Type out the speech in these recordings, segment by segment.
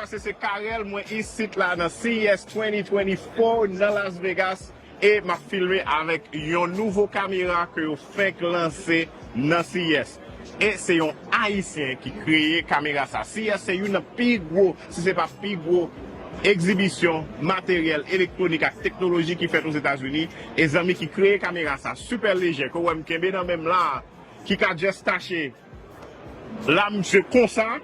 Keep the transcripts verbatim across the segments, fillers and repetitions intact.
Se, se Carel, mwen isit la nan C E S twenty twenty-four nan Las Vegas, e m ap filme avèk yon nouvo kamera ke yo fenk lanse nan C E S. E se yon Ayisyen ki kreye kamera sa. C E S se youn nan pi gwo, si se pa pi gwo, egzibisyon materyèl elektwonik ak teknoloji ki fèt Ozetazini. E zanmi ki kreye kamera sa, sipè lejè, ke w wè m kenbe nan men m la, ki ka just tache la, misye konsa,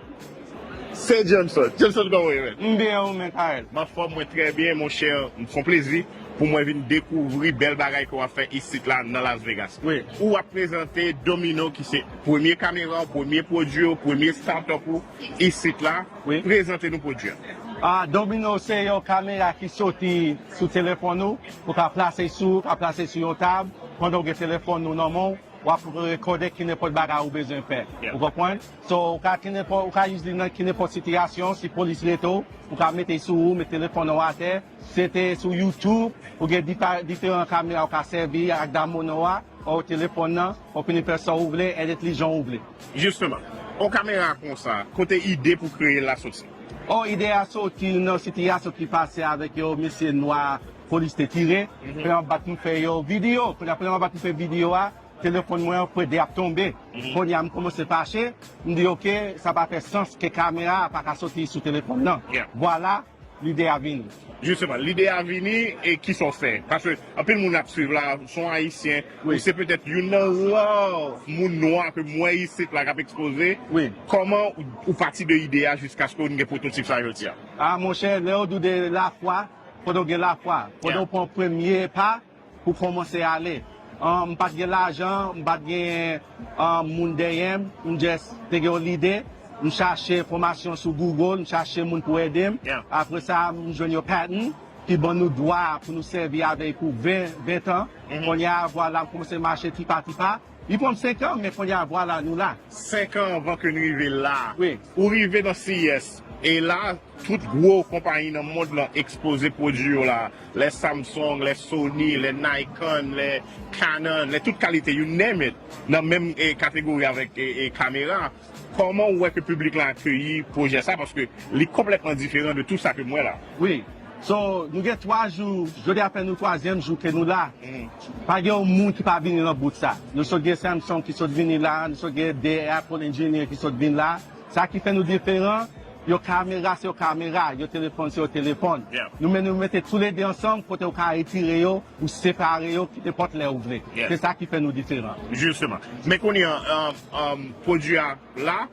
se Jameson. Jameson, kòman w ye, man? M byen, ou menm, Carel? M anfòm, mwen trè byen, monchè. M fè yon plezi pou mwen vin dekouvri bèl bagay ke w ap fè isit la nan Las Vegas. Wi. Ou ap prezante Domino, ki se premye kamera w, premye pwodui w, premye startup ou isit la. Wi. Prezante nou pwodui a. Ah, Domino se yon kamera ki soti sou telefòn ou, ou ka plase sou, ou ka plase sou yon tab, pandan w gen telefòn ou nan men w, w ap rekòde ki nenpòt bagay ou bezwen fè. Yeah. Ou konprann? So, ou ka ki nenpòt, ou ka use li nan ki nenpòt sitiyasyon, si polis rete w, ou ka mete sou ou, met telefòn ou atè. Si se te sou YouTube, ou gen difa-, diferan kamera ou ka sèvi ak Domino a, ou telefòn nan, ou fini fè sa ou vle, entèlijan ou vle. Jisteman, yon kamera konsa, kote ide pou kreye l la soti? O, ide a soti nan sitiyasyon ki pase avèk yon mesye nwa polis te tire. Mhm. Kounye a m bat m fè yon videyo. Kounye a, kounye a m bat m fè videyo a, telefòn mwen an prede ap tonbe. Mhm. Kounye a m kòmanse fache, m di, "Ok, sa pa fè sans ke kamera a pa ka soti sou telefòn nan." Yeah. Vwala, lide a vini. Jisteman, lide a vini e kisa w fè? Paske anpil moun ap swiv la, se yon Ayisyen, wi, ou se petèt youn nan ra moun nwa ke m wè isit la k ap ekspoze. Wi. Kòman ou, ou pati de ide a jiskaske w gen pwototip sa jodi a? Ah, monchè, lè yo di w de lafwa, fò w gen lafwa. Fò, yeah, w pran premye pa pou kòmanse ale. Ah, m pa t gen lajan, m pa t gen, ah, moun dèyè m, m just te gen yon lide, m chache enfòmasyon sou Google, m chache moun pou ede m. Yeah. Apre sa, m jwenn yon patent ki ban nou dwa pou nou sèvi avè l pou ven, ven tan. Mhm. Kounye a, vwala, m kòmanse mache tipa tipa. Li pran m senk an, men kounye a, vwala, nou la. Senk an anvan ke n rive la. Wi. Ou rive nan C E S. E la, tout gwo konpayi nan mond lan ekspoze pwodui yo la. Lè Samsung, lè Sony, lè Nikon, lè Canon, lè tout kalite, you name it, nan menm, eh, kategori avèk, eh, eh, kamera. Kòman ou wè ke piblik la akeyi pwojè sa? Paske li konplètman diferan de tout sa ke m wè la. Wi. So, nou gen twa jou, jodi a fè nou twazyèm jou ke nou la. Mhm. Pa gen yon moun ki pa vini nan bout sa. Nou sot gen Samsung ki sot vini la, nou sot gen de Apple engineer ki sot vin la. Sa ki fè nou diferan, yon kamera se yon kamera, yon telefòn se yon telefòn. Yeah. Nou men nou mete toulede ansanm, kote ou ka retire yo, ou separe yo, ki nenpòt lè ou vle. Yeah. Se sa ki fè nou diferan. Jisteman. Men kounye a, um, um, pwodui a la,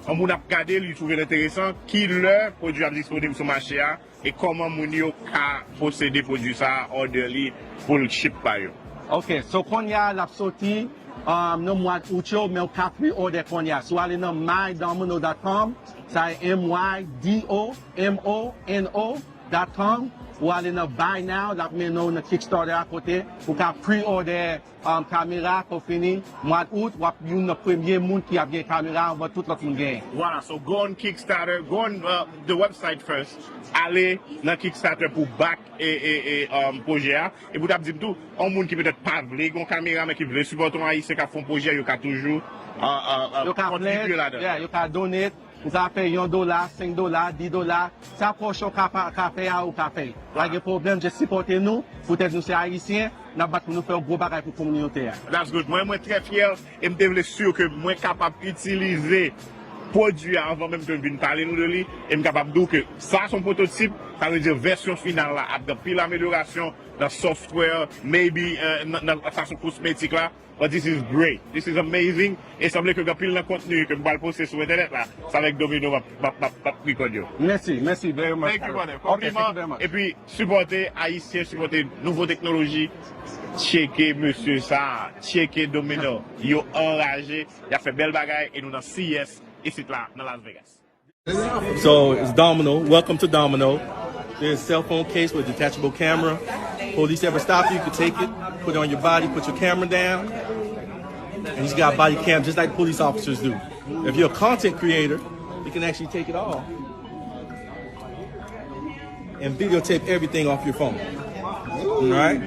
yon moun ap gade, li twouve l enteresan, ki lè pwodui ap disponib sou mache a, e kòman moun yo ka posede pwodui sa a, order li pou l ship ba yo? Ok, so kounye a l ap soti, um, nan mwa out yo, men w ka pre-order kounye a. Si w ale nan my domino dot com, sa e M Y D O M O N O dot com, ou ale nan buy now, l ap mennen w nan Kickstarter a kote ou ka pre-order, um, kamera, pou fini mwa out, w ap youn nan premye moun ki ap gen kamera anvan tout lòt moun genyen. Vwala, so go on Kickstarter, go on, uh, the website first, ale nan Kickstarter pou back e, e, e, um, pwojè a. E pou w t ap di m tou, yon moun ki petèt pa vle gen yon kamera, men ki vle sipòte yon Ayisyen k ap fè yon pwojè, yo ka toujou, uh, uh, uh, yo ka kontribye pledge, ladan. Yeah, yo ka donate. Ou ka fè yon dola, senk dola, dis dola. Sa pwòch ou ka, pa, ka fè a, ou ka fè. Pa gen pwoblèm, just sipòte nou. Poutèt nou se Ayisyen, n ap bat pou nou fè yon gwo bagay pou kominote a. That's good. Mwen, mwen trè fyè e m te vle si ke mwen kapab itilize pwodui a anvan menm ke m vin pale nou de li. E m kapab di w ke sa se yon pwototip, sa vle di vèsyon final la ap gen pil amelyorasyon nan software, maybe, euh, nan, nan fason kosmetik la. But this is great. This is amazing. E sanble ke gen anpil nan kontni ke m pral poste sou entènèt la, se avèk Domino m ap, m ap, m ap, m ap record yo. Mèsi, mèsi very much. Thank you, brother. Ok, thank you very much. Konpliman. Epi, sipòte Ayisyen, sipòte nouvo teknoloji. Tcheke mesye sa, tcheke Domino. Yo anraje, y ap fè bèl bagay, e nou nan C E S, isit la, nan Las Vegas. So, it's Domino. Welcome to Domino. There's a cell phone case with a detachable camera. Police ever stop you, you can take it, put it on your body, put your camera down. And he's got body cam just like police officers do. If you're a content creator, you can actually take it all and videotape everything off your phone. All right?